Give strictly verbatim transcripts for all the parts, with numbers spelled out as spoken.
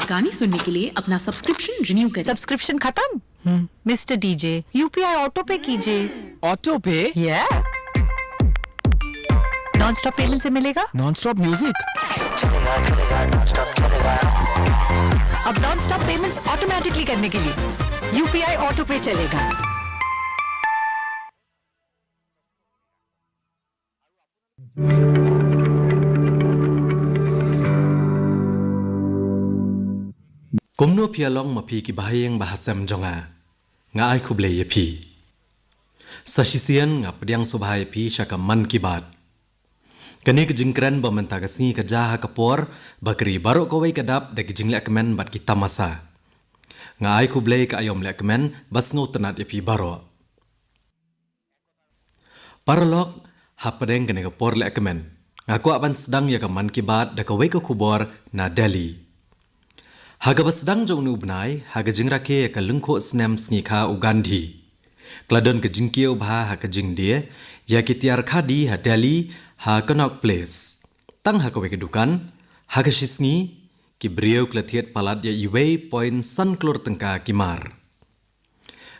गाने सुनने के लिए अपना सब्सक्रिप्शन रिन्यू करें। सब्सक्रिप्शन खत्म? मिस्टर डीजे, यूपीआई ऑटो पे कीजिए। ऑटो पे? या। नॉन स्टॉप पेमेंट से मिलेगा नॉन स्टॉप म्यूजिक। अब नॉन स्टॉप पेमेंट्स ऑटोमेटिकली करने के लिए यूपीआई ऑटो पे चलेगा। Kumno phi ïa long ma phi ki bahaïing bahasem jong nga? Nga ai khublei ïa phi. Sa shisien nga pdiang sngewbha ïa phi sha ka Mann Ki Baat. Kane ka jingkren ba mynta ka sngi ka jia ha ka por ba ka ri baroh kawei ka dap da ki jinglehkmen bad ki tamasa. Nga ai khublei ka aïom lehkmen ba sngewtynnat ïa phi baroh. Paralok, hapdeng kane ka por lehkmen, nga kwah ban sdang ïa ka Mann Ki Baat da kawei ka khubor na Delhi. Ha kaba sdang jong une u bnai, ha ka jingrakhe ïa ka lyngkhuh snem sngikha u Gandhi, ka la don ka jingkiew bha ha ka jingdie ïa ki tiar khadi ha Delhi, ha Connaught Place. Tang ha kawei ka dukan, ha ka shisngi, ki briew ki la thied palat ïa uwei point san klur tyngka ki mar.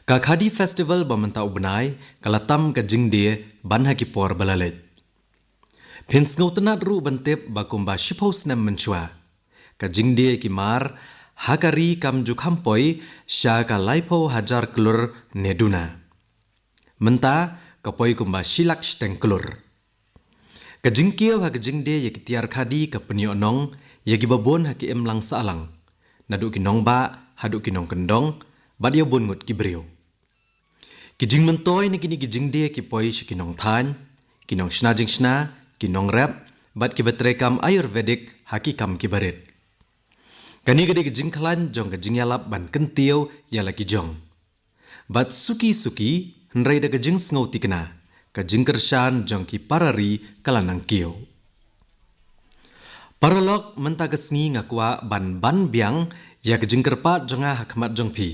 Ka Khadi Festival ba mynta u bnai ka la tam ka jingdie ban ha ki por ba la leit. Phin sngewtynnat ruh ban tip ba kumba shiphew snem mynshuwa, ka jingdie ki mar ha ka ri kam ju kham poi sha ka laiphew hajar klur ne duna. Mynta ka poi kumba shi lak shiteng klur. Ka jingkiew ha ka jingdie ïa ki tiar khadi ka pynïoh nong ïa kiba bun ha ki imlang sahlang, naduh ki nongbah haduh ki nongkyndong, bad ïa bun ngut ki briew. Ki jingmyntoi na kine ki jingdie ki poi sha ki nongthaiñ, ki nongshna jingshna, ki nongrep, bad kiba treikam Ayurvedic ha ki kam kiba rit. Kane ka dei ka jingkhlaiñ jong ka jingïalap ban kyntiew ïa la ki jong. Bad suki suki, hynrei da ka jingsngew thikna, ka jingkyrshan jong ki para ri ka la nang kiew. Paralok, mynta ka sngi nga kwah ban ban biang ïa ka jingkyrpad jong nga ha khmat jong phi,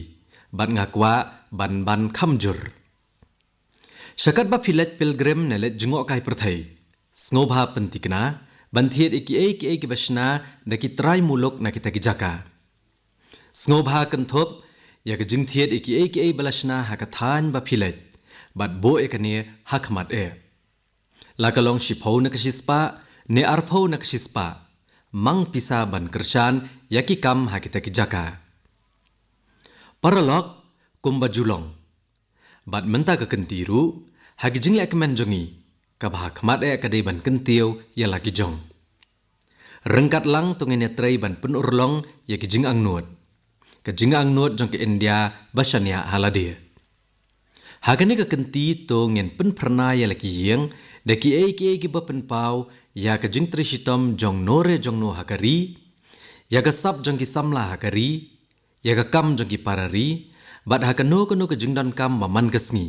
bad nga kwah ban ban kham jur. Sha katba phi leit pilgrim ne leit jngoh kai pyrthei, sngewbha pynthikna ban thied ïa kiei kiei kiba shna da ki trai muluk na kita ki jaka. Sngewbha kynthup ïa ka jingthied ïa kiei kiei ba la shna ha ka thaiñ ba phi leit, bad buh ïa kane ha khmat eh. La ka long shiphew na ka shispah ne arphew na ka shispah, mang pisa ban kyrshan ïa ki kam ha kita ki jaka. Paralok, kumba ju long, bad mynta ka kynti ruh, ha ki jinglehkmen jong ngi, kaba ha khmat eh ka dei ban kyntiew ïa la ki jong. Ryngkat lang to ngin ïatrei ban pynurlong ïa ki jingangnud, ka jingangnud jong ka India ba shaniah ha lade. Ha kane ka kynti to ngin pynphyrnai ïa la ki ïing da kiei kiei kiba pynpaw ïa ka jingtrei shitom jong no re jong no ha ka ri, ïa ka sap jong ki samla ha ka ri, ïa ka kam jong ki para ri, bad ha kano kano ka jingdonkam ba man ka sngi,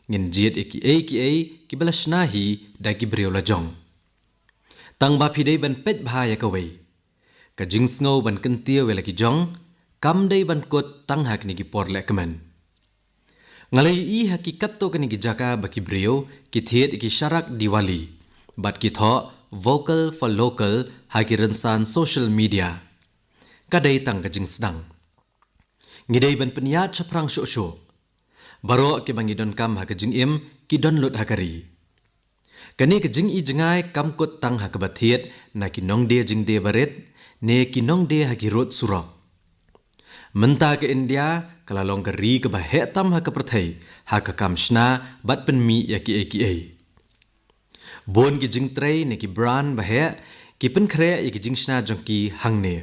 ngin jied ïa kiei kiei kiba la shna hi da ki briew la jong. Tang ba phi dei ban peit bha ïa kawei, ka jingsngew ban kyntiew ïa la ki jong kam dei ban kut tang ha kine ki por lehkmen. Nga la ïohi ha ki katto katne ki jaka ba ki briew ki thied ïa ki sharak Diwali bad ki thoh Vocal for Local ha ki rynsan social media. Ka dei tang ka jingsdang. Ngi dei ban pynïaid shaphrang shuh shuh. Baroh kiba ngi donkam ha ka jingim ki don lut ha ka ri. Kane ka jingijngai kam kut tang ha kaba thied na ki nongdie jingdie barit ne ki nongdie ha ki rud surok. Mynta ka India ka la long ka ri kaba heh tam ha ka pyrthei ha ka kam shna bad pynmih ïa kiei kiei. Bun ki jingtrei ne ki brand ba heh ki pynkhreh ïa ki jingshna jong ki hangne.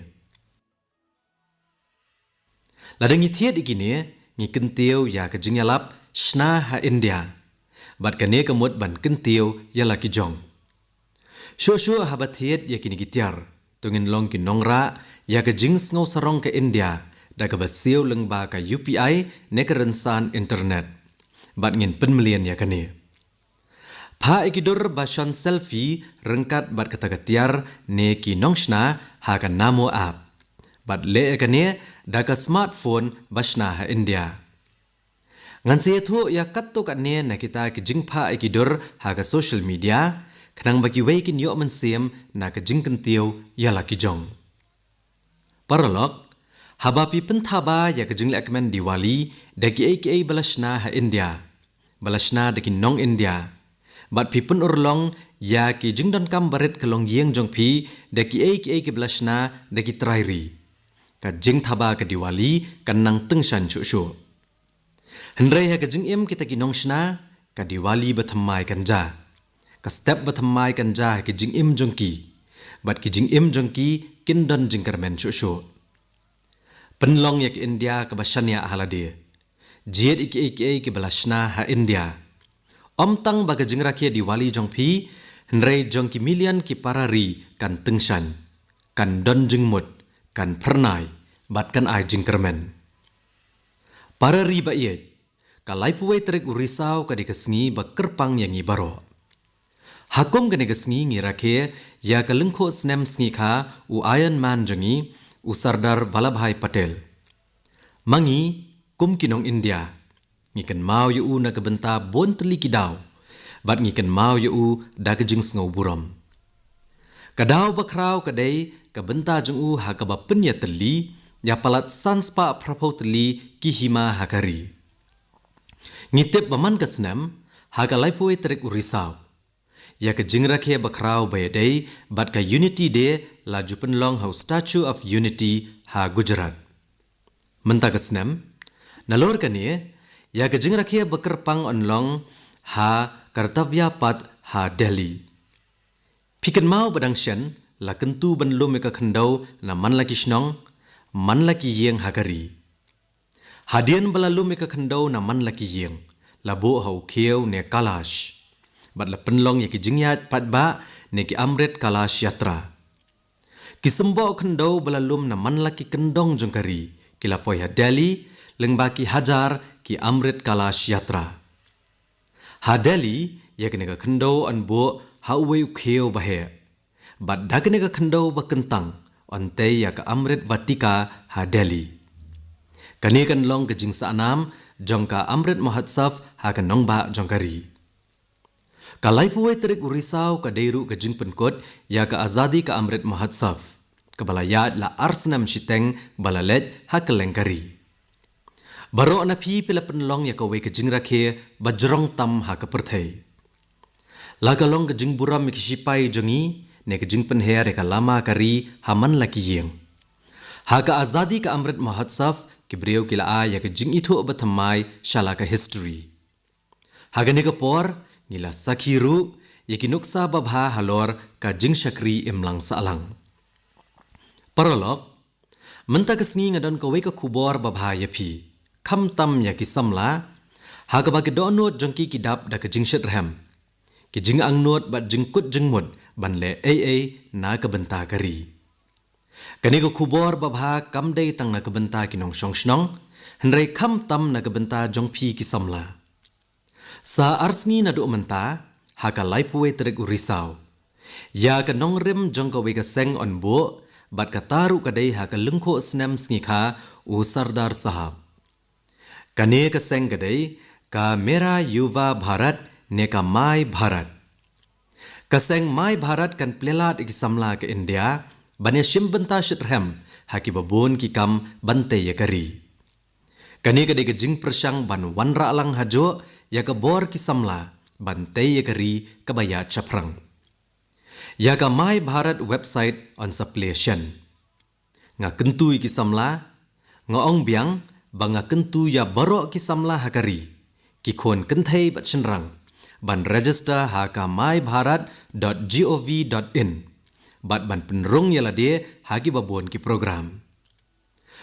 Lada ngi thied ïa kine, ngi kyntiew ïa ka jingïalap shna ha India. Bad kane ka mut ban kyntiew ïa la ki jong. Shuh shuh haba thied ïa kine ki tiar, to ngin long ki nongrah ïa ka jingsngew sarong ka India da kaba siew lyngba ka U P I ne ka rynsan internet. Bad ngin pynmlien ïa kane. Phah ïa ki dur ba shon selfie ryngkat bad kata ka tiar ne ki nongshna ha ka Namo app. Bad leh ïa kane da ka smartphone ba shna ha India. Ngan sa ïathuh ïa katto katne na kita ki jingphah ïa ki dur ha ka social media, khnang ba kiwei kin ïoh mynsiem na ka jingkyntiew ïa la ki jong. Paralok, Haba phi pynthaba ïa ka jinglehkmen Diwali da kiei kiei ba la shna ha India, ba la shna da ki nong India, bad phi pynurlong ïa ki jingdonkam barit ka longïing jong phi da kiei kiei kiba la shna da ki trai ri, ka jingthaba ka Diwali kan nang tyngshaiñ shuh shuh. Hynrei ha ka jingim kita ki nongshna, ka Diwali bathymmai kan jia, ka step bathymmai kan jia ha ki jingim jong ki, bad ki jingim jong ki kin don jingkyrmen shuh shuh. Pynlong ïa ka India kaba shaniah ha lade. Jied ïa kiei kiei kiba la shna ha India. Ym tang ba ka jingrakhe Diwali jong phi, hynrei jong ki million ki para ri kan tyngshaiñ, kan don jingmut, kan phyrnai, bad kan ai jingkyrmen. Para ri ba ïeit, ka laiphew wei tarik u Risaw ka dei ka sngi ba kyrpang ïa ngi baroh. Ha kum kane ka sngi ngi rakhe ïa ka lyngkhuh snem sngi kha u Iron Man jong ngi, u Sardar Vallabhbhai Patel. Ma ngi, kum ki nong India, ngi kynmaw ïa u na ka bynta bun tylli ki daw, bad ngi kynmaw ïa u da ka jingsngewburom. Ka daw ba khraw ka dei ka bynta jong u ha kaba pynïatylli ïa palat san spah phraphew tylli ki hima ha ka ri. Ngi tip ba man ka snem, ha ka laiphew wei tarik u Risaw, ïa ka jingrakhe ba khraw ba ïadei bad ka Unity Day la ju pynlong ha u Statue of Unity ha Gujarat. Mynta ka snem, nalor kane, ïa ka jingrakhe ba kyrpang yn long ha Kartavya Path ha Delhi. Phi kynmaw ba dang shen, la kyntu ban lum ïa ka khyndew na man la ki shnong, man la ki ïing ha ka ri. Hadien ba la lum ïa ka khyndew na man la ki ïing, la buh ha u khiew ne Kalash, bad la pynlong ïa ki jingïaid paidbah ne ki Amrit Kalash Yatra. Ki symboh khyndew ba la lum na man la ki kyndong jong ka ri, ki la poi ha Delhi, lyngba ki hajar ki Amrit Kalash Yatra. Ha Delhi, ïa kane ka khyndew yn buh ha uwei u khiew ba heh, bad da kane ka khyndew ba kyntang, yn tei ïa ka Amrit Vatika ha Delhi. Kane kan long ka jingsahnam jong ka Amrit Mahotsav ha ka nongbah jong ka ri. Ka laiphew wei tarik u Risaw ka dei ruh ka jingpynkut ïa ka Azadi Ka Amrit Mahotsav, kaba la ïaid la ar snem shiteng ba la leit ha kylleng ka ri. Baroh na phi phi la pynlong ïa kawei ka jingrakhe ba jrong tam ha ka pyrthei. La ka long ka jingburom ïa ki sipai jong ngi, ne ka jingpynher ïa ka lama ka ri ha man la ki ïing. Ha ka Azadi Ka Amrit Mahotsav, ki briew ki la ai ïa ka jingithuh bathymmai sha la ka history. Ha kane ka por, ngi la sakhi ruh ïa ki nuksa babha halor ka jingshakri imlang sahlang. Paralok, mynta ka sngi nga don kawei ka khubor babha ïa phi, khamtam ïa ki samla, ha kaba ki dohnud jong ki ki dap da ka jingshitrhem, ki jingangnud bad jingkut jingmut ban leh ei ei na ka bynta ka ri. Kane ka khubor babha kam dei tang na ka bynta ki nongshong shnong, hynrei khamtam na ka bynta jong phi ki samla. Sa ar sngi naduh mynta, ha ka laiphew wei tarik u Risaw, ïa ka nongrim jong kawei ka seng yn buh, bad kata ruh ka dei ha ka lyngkhuh snem sngi kha u Sardar Sahab. Kane ka seng ka dei ka Mera Yuva Bharat ne ka My Bharat. Ka seng My Bharat kan plie lad ïa ki samla ka India ban ïa shim bynta shitrhem ha kiba bun ki kam ban tei ïa ka ri. Kane ka dei ka jingpyrshang ban wanrah lang hajuh ïa ka bor ki samla ban tei ïa ka ri kaba ïaid shaphrang. Ïa ka My Bharat website yn sa plie shen. Nga kyntu ïa ki samla, nga ong biang ba nga kyntu ïa baroh ki samla ha ka ri, ki khun kynthei bad shynrang, ban register ha ka my bharat dot gov dot in, bad ban pynrung ïa lade ha kiba bun ki program.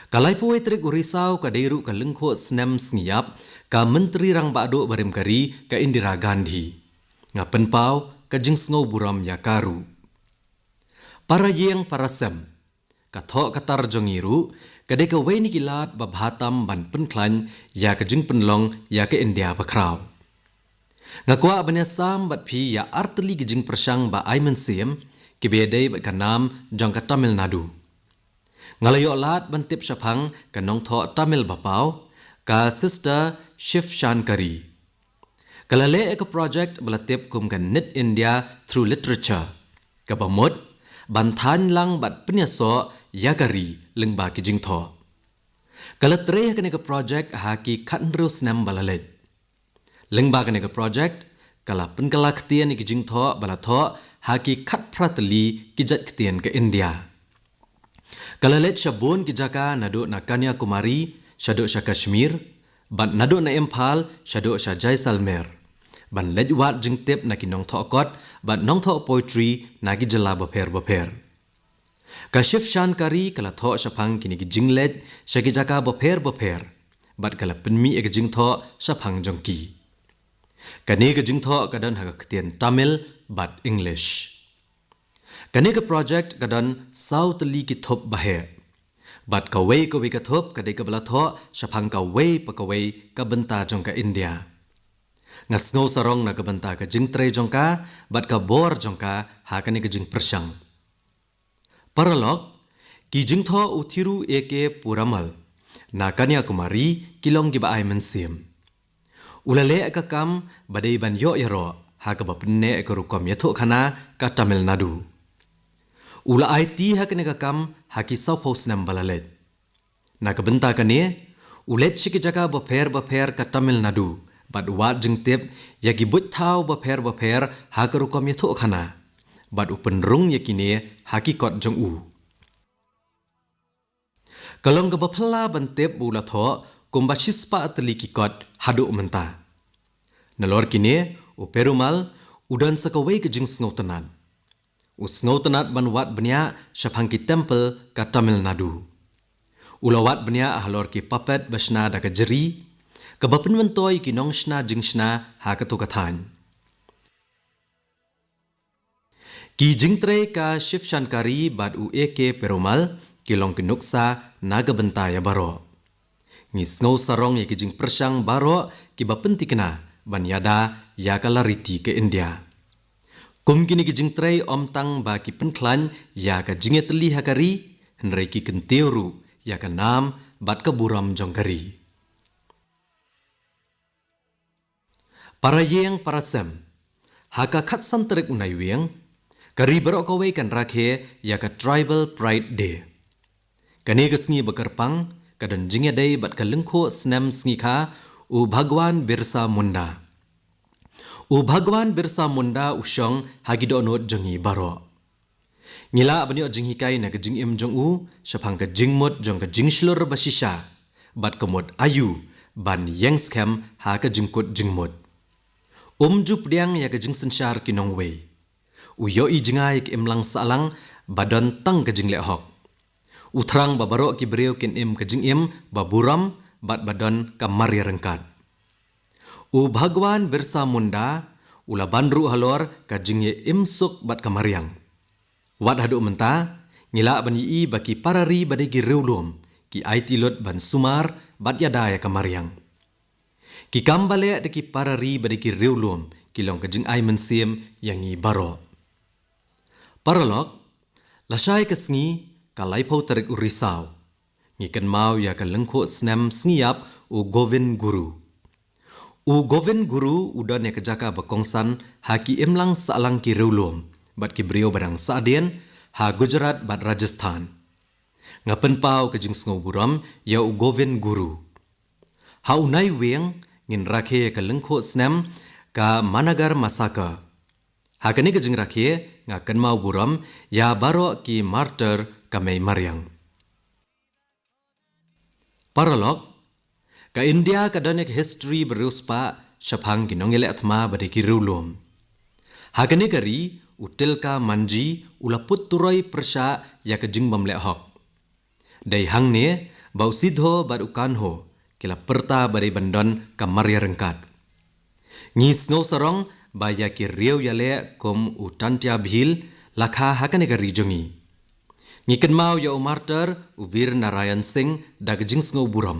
Ka laiphew wei tarik u Risaw ka dei ruh ka lyngkhuh snem sngi ïap ka Myntri Rangbah Duh barim ka ri ka Indira Gandhi. Nga pynpaw ka jingsngewburom ïa ka ruh. Para ïing para sem, ka thoh ka tar jong ngi ruh ka dei kawei na ki lad babha tam ban pynkhlaiñ ïa ka jingpynlong ïa ka India bakhraw. Nga kwah ban ïasam bad phi ïa artylli ki jingpyrshang ba ai mynsiem kiba ïadei bad ka nam jong ka Tamil Nadu. Nga la ïoh lad ban tip shaphang ka nongthoh Tamil bapaw, ka Sister Shiv Shankari. Ka la leh ïa ka project ba la tip kum ka Knit India Through Literature, kaba mut ban thaiñ lang bad pynïasoh ïa ka ri lyngba ki jingthoh. Ka la trei ha kane ka projek ha ki khathynriew snem ba la leit. Lyngba kane ka projek, ka la pynkylla ktien ïa ki jingthoh ba la thoh ha ki khatphra tylli ki jait ktien ka India. Ka la leit sha bun ki jaka naduh na Kanyakumari shaduh sha Kashmir, bad naduh na Imphal shaduh sha Jaisalmer, ban leit wad jingtip na ki nongthoh kot bad nongthoh poetry na ki jylla bapher bapher. Ka Shiv Shankari ka la thoh shaphang kine ki jingleit sha ki jaka bapher bapher, bad ka la pynmih ïa ka jingthoh shaphang jong ki. Kane ka jingthoh ka don ha ka ktien Tamil bad English. Kane ka projek ka don saw tylli ki thup baheh, bad kawei kawei ka thup ka dei kaba la thoh shaphang kawei pa kawei ka bynta jong ka India. Nga sngew sarong na ka bynta ka jingtrei jong ka bad ka bor jong ka ha kane ka jingpyrshang. Paralok, ki jingthoh u Thiru A K Perumal na Kanyakumari ki long kiba ai mynsiem. U la leh ka kam ba dei ban ïoh ïaroh ha kaba pynneh ka rukom ïathuhkhana ka Tamil Nadu. U la aiti ha kane ka kam ha ki sawphew snem ba la leit. Na ka bynta kane, u leit sha ki jaka bapher bapher ka Tamil Nadu, bad wad jingtip ïa ki buit thaw bapher bapher ha ka rukom ïathuhkhana, bad u pynrung ïa kine ha ki kot jong u. Ka long kaba phylla ban tip ba u la thoh kumba shispah tylli ki kot haduh mynta. Nalor kine, u Perumal u don sa kawei ka jingsngewtynnat. U sngewtynnat ban wad bniah shaphang ki temple ka Tamil Nadu. U la wad bniah halor ki puppet ba shna da ka jri, kaba pynmyntoi ki nongshna jingshna ha kato ka thaiñ. Ki jingtrei ka Shiv Shankari bad u A K Perumal ki long ki nuksa na ka bynta ïa baroh. Ngi sngew sarong ïa ki jingpyrshang baroh kiba pynthikna ban ïada ïa ka lariti ka India. Kum kine ki jingtrei ym tang ba ki pynkhlaiñ ïa ka jingïatylli ha ka ri, hynrei ki kyntiew ruh ïa ka nam bad ka burom jong ka ri. Para ïing para sem, ha ka khatsan tarik u Naiwieng, ka ri baroh kawei kan rakhe ïa ka Tribal Pride Day. Kane ka sngi ba kyrpang ka don jingïadei bad ka lyngkhuh snem sngikha u Bhagwan Birsa Munda. U Bhagwan Birsa Munda u shong ha ki dohnud jong ngi baroh. Ngi lah ban ïoh jinghikai na ka jingim jong u shaphang ka jingmut jong ka jingshlur ba shisha bad ka mut aïu ban ïeng skhem ha ka jingkut jingmut. Um ju pdiang ïa ka jingsynshar ki nongwei. U ïohi jngai ïa ka imlang sahlang ba don tang ka jingleh hok. U thrang ba baroh ki briew kin im ka jingim ba burom bad ba don ka marïa ryngkat. U Bhagwan Birsa Munda u la ban ruh halor ka jingïaimsuk bad ka mariang. Wat haduh mynta, ngi lah ban ïohi ba ki para ri ba dei ki riewlum ki aiti lut ban sumar bad ïada ïa ka mariang. Ki kam ba leh da ki para ri ba dei ki riewlum ki long ka jingai mynsiem ïa ngi baroh. Paralok, lashai ka sngi, ka laiphew tarik u Risaw, ngi kynmaw ïa ka lyngkhuh snem sngi ïap u Govind Guru. U Govind Guru u don ïa ka jaka ba kongsan ha ki imlang sahlang ki riewlum bad ki briew ba dang sahdien ha Gujarat bad Rajasthan. Nga pynpaw ka jingsngewburom ïa u Govind Guru. Ha u Naiwieng ngin rakhe ïa ka lyngkhuh snem ka Managar Massacre. Ha kane ka jingrakhe nga kynmaw burom ïa baroh ki martyr ka mei mariang. Paralok, ka India ka don ïa ka history ba riewspah shaphang ki nongïaleh thma ba dei ki riewlum. Ha kane ka ri, u Tilka Manjhi u la put turoi pyrshah ïa ka jingbymleh hok. Dei hangne ba u Sidho bad u Kanho ki la pyrta ba dei ban don ka marïa ryngkat. Ngi sngew sarong ba ïa ki riew ïaleh kum u Tantia Bhil la kha ha kane ka ri jong ngi. Ngi kynmaw ïa u martyr u Veer Narayan Singh da ka jingsngewburom,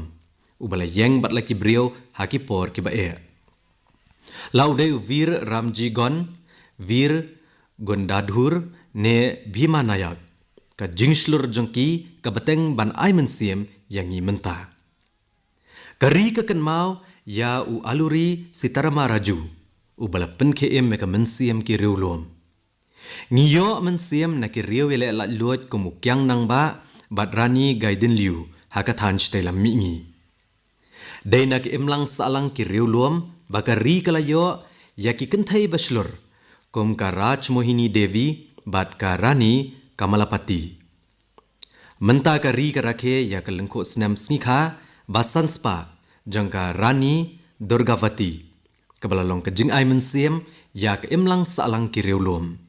uba la ïeng bad la ki briew ha ki por kiba eh. La u dei u Veer Ramji Gond, Veer Gondadhur ne Bhima Nayak, ka jingshlur jong ki ka bteng ban ai mynsiem ïa ngi mynta. Ka ri ka kynmaw ïa u Alluri Sitarama Raju, uba la pynkhie im ïa ka mynsiem ki riewlum. Ngi ïoh mynsiem na ki riew ïaleh laitluid kum u Kiang Nangbah bad Rani Gaidinliu ha ka thaiñ shatei lam mihngi. Dei na ka imlang sahlang ki riewlum ba ka ri ka la ïoh ïa ki kynthei ba shlur, kum ka Rajmohini Devi bad ka Rani Kamalapati. Mynta ka ri ka rakhe ïa ka lyngkhuh snem sngikha ba sanspah jong ka Rani Durgavati, kaba la long ka jingai mynsiem ïa ka imlang sahlang ki riewlum.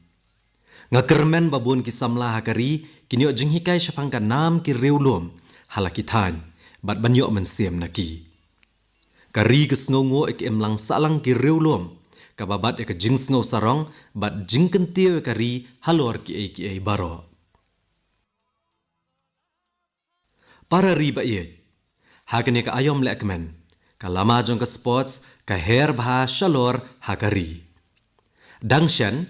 Nga kyrmen ba bun ki samla ha ka ri kin ïoh jinghikai shaphang ka nam ki riewlum ha la ki thaiñ bad ban ïoh mynsiem na ki. Ka ri ka sngewnguh ïa ka imlang sahlang ki riewlum, kaba bat ïa ka jingsngew sarong bad jingkyntiew ïa ka ri halor kiei kiei baroh. Para ri ba ïeit, ha kane ka aïom lehkmen, ka lama jong ka sports ka her bha shalor ha ka ri. Dang shen,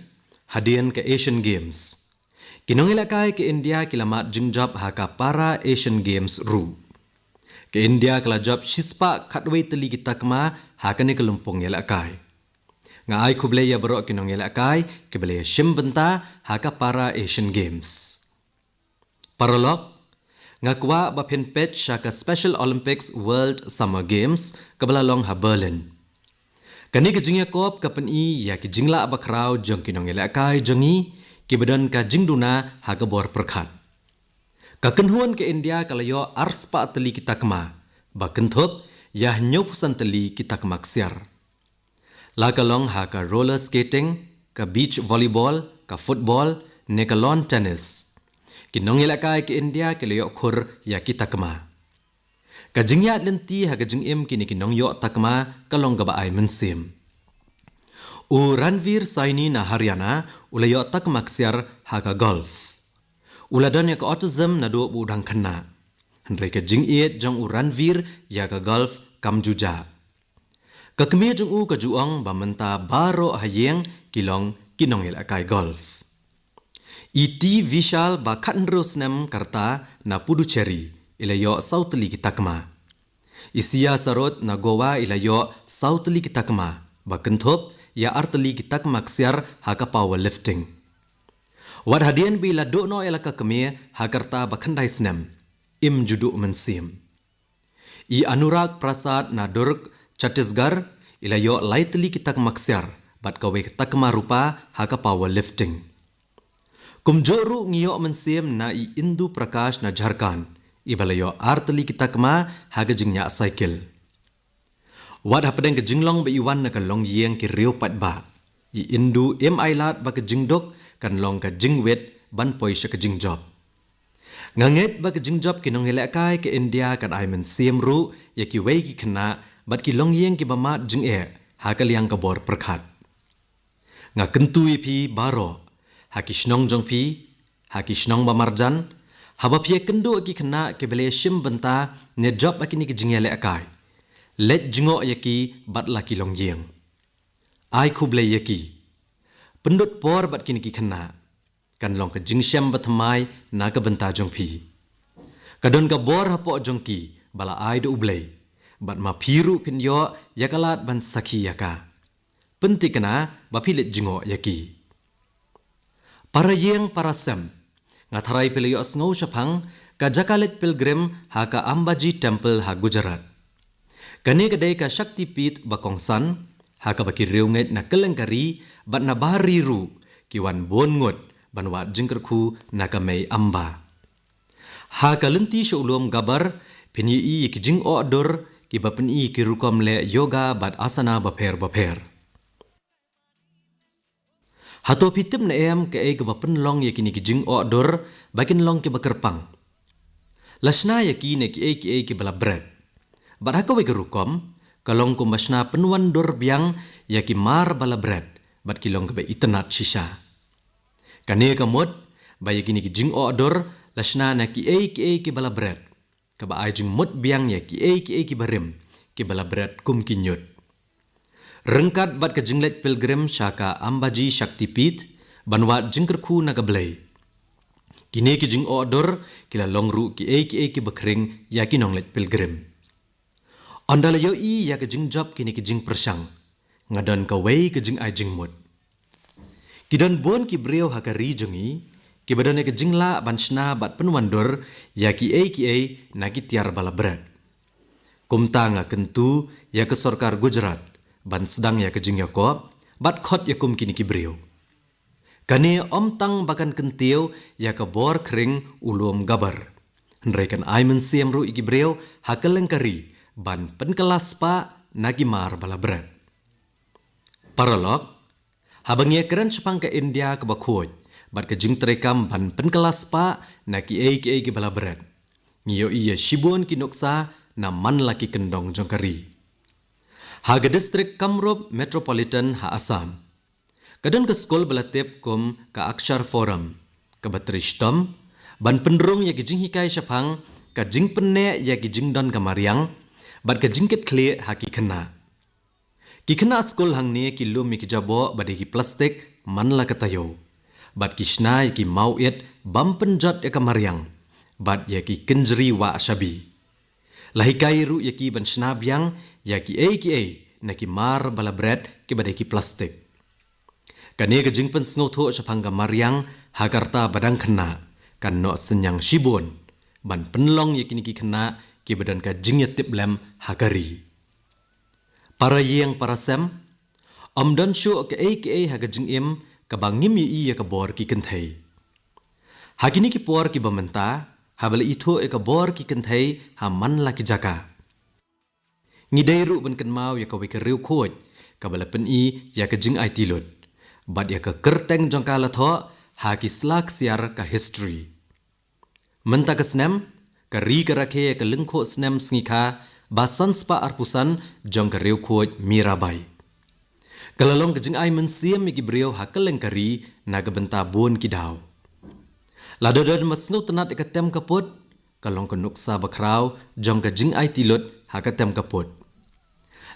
hadien ka Asian Games, ki nongïalehkai ka India ki la mad jingjop ha ka Para Asian Games ruh. Ka India ka la jop shispah khatwei tylli ki takma ha kane ka lympung ïalehkai. Nga ai khublei ïa baroh ki nongïalehkai kiba la ïashim bynta ha ka Para Asian Games. Paralok, nga kwah ba phin peit sha ka Special Olympics World Summer Games kaba la long ha Berlin. Kane ka jingïakob ka pyni ïa ki jinglah bakhraw jong ki nongïalehkai jong ngi kiba don ka jingduna ha ka bor pyrkhat. Ka kynhun ka India ka la ïoh arspah tylli ki takma, ba kynthup ïa hynñiewphew san tylli ki takma ksiar. La ka long ha ka roller skating, ka beach volleyball, ka football, ne ka lawn tennis, ki nongïalehkai ka India ki la ïoh khur ïa ki takma. Ka jingïaid lynti ha ka jingim kine ki nongïoh takma ka long kaba ai mynsiem. U Ranveer Saini na Haryana u la ïoh takma ksiar ha ka golf. U la don ïa ka autism naduh ba u dang khynnah, hynrei ka jingïeit jong u Ranveer ïa ka golf kam ju jah. Ka kmie jong u ka ju ong ba mynta baroh ha ïing ki long ki nongïalehkai golf. I T Vishal ba khathynriew snem ka rta na Puducherry i la ïoh saw tylli ki takma. I Siya Saroj na Goa i la ïoh saw tylli ki takma, ba kynthup ïa ar tylli ki takma ksiar ha ka powerlifting. Wat hadien ba i la duh noh ïa la ka kmie ha ka rta ba khyndai snem, im ju duh mynsiem. I Anurag Prasad na Durg, Chhattisgarh, i la ïoh lai tylli ki takma ksiar bad kawei ka takma rupa ha ka powerlifting. Kumjuh ruh ngi ïoh mynsiem na i Indu Prakash na Jharkhand, iba la ïoh ar tylli ki takma ha ka jingñiah cycle. Wat hapdeng ka jinglong ba i wan na ka longïing ki riew paidbah, i Indu im ailad ba ka jingduk kan long ka jingwit ban poi sha ka jingjop. Nga ngeit ba ka jingjop ki nongïalehkai ka India kan ai mynsiem ruh ïa kiwei ki khynnah bad ki longïing kiba mad jingeh ha ka liang ka bor pyrkhat. Nga kyntu ïa phi baroh, ha ki shnong jong phi, ha ki shnong ba marjan, haba phi ïakynduh ïa ki khynnah kiba la ïashim bynta ne jop ha kine ki jingïalehkai, leit jngoh ïa ki bad la ki longïing. Ai khublei ïa ki. Pynlut por bad kine ki khynnah. Kan long ka jingshem bathymmai na ka bynta jong phi. Ka don ka bor hapoh jong ki ba la ai da U Blei, bad ma phi ruh phin ïoh ïa ka lad ban sakhi ïa ka. Pynthikna ba phi leit jngoh ïa ki. Para ïing para sem, nga tharai phi la ïohsngew shaphang ka jaka leit pilgrim ha ka Ambaji Temple ha Gujarat. Kane ka dei ka Shakti Pith ba kongsan ha kaba ki riewngeit na kylleng ka ri bad na bar ri ruh ki wan bun ngut ban wad jingkyrkhu na ka mei Amba. Ha ka lynti sha u lum Gabbar phin ïohi ïa ki jingoh dur kiba pyni ïa ki rukom leh yoga bad asana bapher bapher. Hato phi tip ne em kaei kaba pynlong ïa kine ki jingoh dur ba kin long kiba kyrpang? La shna ïa ki na kiei kiei kiba la bret. Bad ha kawei ka rukom, ka long kumba shna pynwan dur biang ïa ki mar ba la bret bad ki long kiba itynnad shisha. Kane ka mut ba ïa kine ki jingoh dur la shna na kiei kiei kiba la bret, kaba ai jingmut biang ïa kiei kiei kiba rim kiba la bret kum ki ñiut. Ryngkat bad ka jingleit pilgrim sha ka Ambaji Shakti Pith ban wad jingkyrkhu na ka Blei, kine ki jingoh dur ki la long ruh kiei kiei kiba khring ïa ki nongleit pilgrim. Ynda la ïohi ïa ka jingjop kine ki jingpyrshang, nga don kawei ka jingai jingmut. Ki don bun ki briew ha ka ri jong ngi kiba don ïa ka jinglah ban shna bad pynwandur ïa kiei kiei na ki tiar ba la bret. Kumta nga kyntu ïa ka sorkar Gujarat ban sdang ïa ka jingïakob bad khot ïa kum kine ki briew. Kane ym tang ba kan kyntiew ïa ka bor khring u lum Gabbar, hynrei kan ai mynsiem ruh ïa ki briew ha kylleng ka ri ban pynkylla spah na ki mar ba la bret. Paralok, haba ngi ïakren shaphang ka India kaba khuid bad ka jingtreikam ban pynkylla spah na kiei kiei kiba la bret, ngi ïohi ïa shibun ki nuksa na man la ki kyndong jong ka ri. Ha ka district Kamrup Metropolitan ha Assam, ka don ka skul ba la tip kum ka Akshar Forum, kaba trei shitom ban pynrung ïa ki jinghikai shaphang ka jingpynneh ïa ki jingdon ka mariang bad ka jingkitkhlieh ha ki khynnah. Ki khynnah skul hangne ki lum ïa ki jaboh ba dei ki plastik man la ka taïew, bad ki shna ïa ki maw-it bym pynjot ïa ka mariang bad ïa ki kynjri wah shabi. La hikai ruh ïa ki ban shna biang ïa kiei kiei na ki mar ba la bret kiba dei ki plastik. Kane ka jingpynsngewthuh shaphang ka mariang ha ka rta ba dang khynnah kan noh synñiang shibun ban pynlong ïa kine ki khynnah kiba don ka jingïatiplem ha ka ri. Para ïing para sem, ym don shuh kaei kaei ha ka jingim kaba ngim ïohi ïa ka bor ki kynthei. Ha kine ki por kiba mynta, haba la ithuh ïa ka bor ki kynthei ha man la ki jaka, ngi dei ruh ban kynmaw ïa kawei ka riewkhuid kaba la pyni ïa ka jingaiti lut bad ïa ka kyrteng jong ka la thoh ha ki sla ksiar ka history. Mynta ka snem, ka ri ka rakhe ïa ka lyngkhuh snem sngikha ba san spah arphew san jong ka riewkhuid Mirabai. Ka la long ka jingai mynsiem ïa ki briew ha kylleng ka ri na ka bynta bun ki daw. Lada don ba sngewtynnat ïa ka tem ka put, ka long ka nuksa ba khraw jong ka jingaiti lut ha ka tem ka put.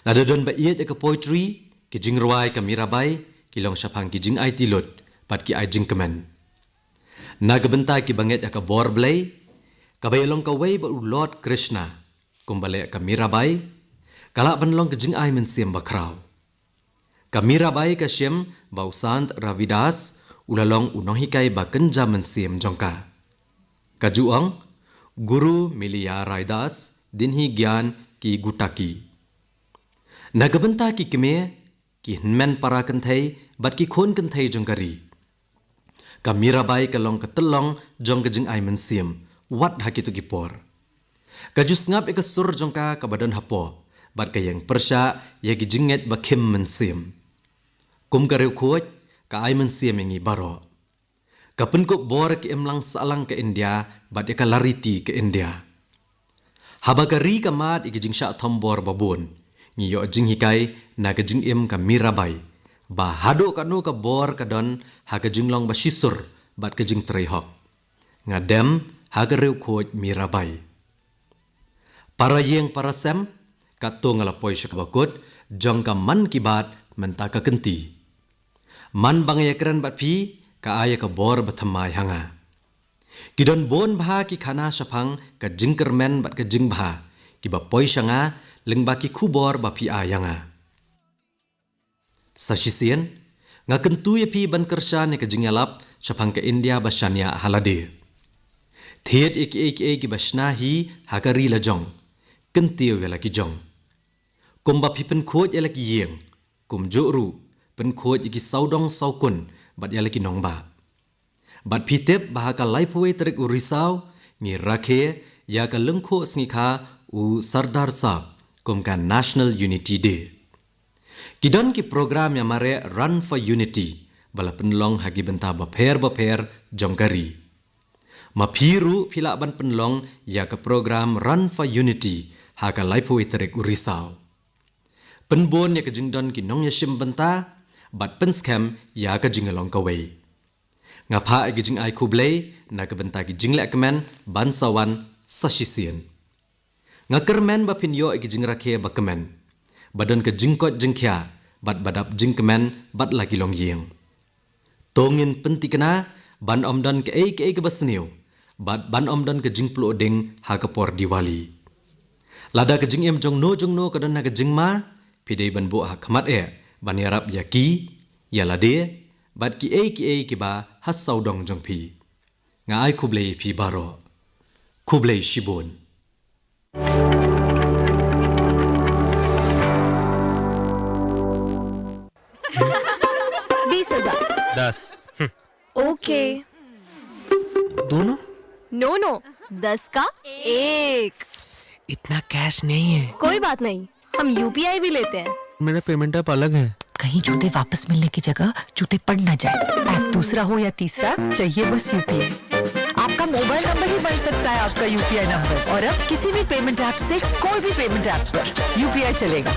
Lada don ba ïeit ïa ka poetry, ki jingrwai ka Mirabai ki long shaphang ki jingaiti lut bad ki ai jingkmen. Na ka bynta kiba ngeit ïa ka bor Blei, kaba ïalong kawei bad u Lord Krishna, kumba leh ka Mirabai, ka lah ban long ka jingai mynsiem ba khraw. Ka Mirabai ka shim ba u Sant Ravidas u la long u nonghikai ba kynja mynsiem jong ka. Ka ju ong, "Guru miliya Raidas, dinhi gyan ki gutaki." Na ka bynta ki kmie, ki hynmen para kynthei bad ki khun kynthei jong ka ri, ka Mirabai ka long ka tyllong jong ka jingai mynsiem wat ha kito ki por. Ka ju sngap ïa ka sur jong ka kaba don hapoh bad ka ïeng pyrshah ïa ki jingngeit ba khim mynsiem. Kum ka riewkhuid, ka ai mynsiem ïa ngi baroh. Ka pynkup bor ïa ka imlang sahlang ka India bad ïa ka lariti ka India. Haba ka ri ka mad ïa ka jingshah thombor ba bun, ngi ïoh jinghikai na ka jingim ka Mirabai ba haduh katno ka bor ka don ha ka jinglong ba shisur bad ka jingtrei hok. Nga dem ha ka riewkhuid Mirabai. Para ïing para sem, katto nga la poi sha kaba kut jong ka Mann Ki Baat mynta ka kynti. Man ba nga ïakren bad phi, ka ai ïa ka bor ba thymmai ha nga. Ki don bun bha ki khana shaphang ka jingkyrmen bad ka jingbha kiba poi sha nga lyngba ki khubor ba phi ai ïa nga. Sa shisien, nga kyntu ïa phi ban kyrshan ïa ka jingïalap shaphang ka India ba shaniah ha lade. Thied ïa kiei kiei kiba shna hi ha ka ri la jong, kyntiew ïa la ki jong. Kumba phi pynkhuid ïa la ki ïing, kumjuh ruh pynkhuid ïa ki sawdong sawkun bad ïa la ki nongbah. Bad phi tip ba ha ka laiphew wei tarik u Risaw, ngi rakhe ïa ka lyngkhuh sngikha u Sardar Saheb kum ka National Unity Day. Ki don ki program ïa mareh Run for Unity ba la pynlong ha ki bynta bapher bapher jong ka ri. Ma phi ruh phi lah ban pynlong ïa ka program Run for Unity ha ka laiphew wei tarik u Risaw. Pynbun ïa ka jingdon ki nongïashim bynta bad pynskhem ïa ka jinglong kawei. Nga phah ïa ka jingai khublei na ka bynta ki jingleh kmen ban sa wan sa shisien. Nga kyrmen ba phin ïoh ïa ka jingrakhe ba kmen, ba don ka jingkoit jingkhiah bad ba dap jingkmen bad la ki longïing. To ngin pynthikna ban ym don kaei kaei kaba sniew bad ban ym don ka jingpluh ding ha ka por Diwali. Lada ka jingim jongno jongno ka don ha ka jingma, phi dei ban buh ha khmat eh ban ïarap ïa ki, ïa lade bad kiei kiei kiba ha sawdong jong phi. Nga ai khublei ïa phi baroh. Khublei shibun. बीस हजार। दस। ओके। दोनों? नो नो, दस का एक। इतना कैश नहीं है। कोई बात नहीं, हम यूपीआई भी लेते हैं। मेरा पेमेंट ऐप अलग है। कहीं जूते वापस मिलने की जगह जूते पड़ ना जाए। ऐप दूसरा हो या तीसरा, चाहिए बस यूपीआई। आपका मोबाइल नंबर ही बन सकता है आपका यूपीआई नंबर। और अब किसी भी पेमेंट ऐप से कोई भी पेमेंट ऐप पर यूपीआई चलेगा।